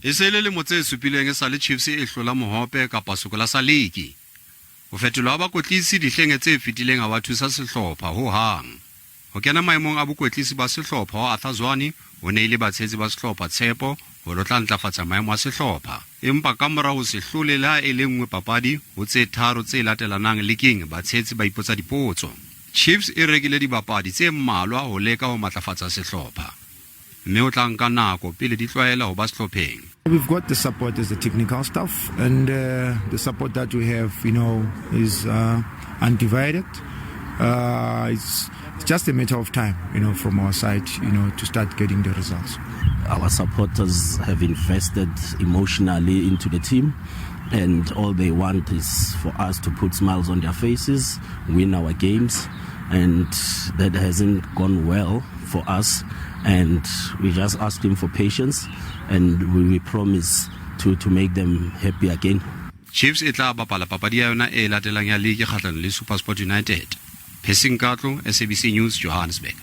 E se e le lemo tse supileng e sa le Chiefs e hlola mohope kapa sekola sa liki. Ho fetolwa ha bakwetlisi dihleng tse fetileng ha wa thusa sehlopha ho hang. Ho kena maemong a bokwetlisi ba sehlopha wa Arthur Zwane ho neile batshehetsi ba sehlopha tshepo hore o tla ntlafatsa maemo a sehlopha. Empa kamora ho se hlole le ha e le nngwe papadi ho tse tharo tse latelanang liking, batshehetsi ba ipotsa dipotso. Chiefs e rekile dibapadi tse mmalwa ho leka ho matlafatsa sehlopha, mme ho tla nka nako pele di tlwaela ho ba sehlopheng. We've got the support as the technical staff, and the support that we have, is undivided. It's just a matter of time, from our side, to start getting the results. Our supporters have invested emotionally into the team, and all they want is for us to put smiles on their faces, win our games, and that hasn't gone well for us. And we just ask him for patience, and we promise to make them happy again. Chiefs e tla bapala papadi ya yona e latelang ya league kgahlanong le SuperSport United. Phesing Katlo, SABC News, Johannesburg.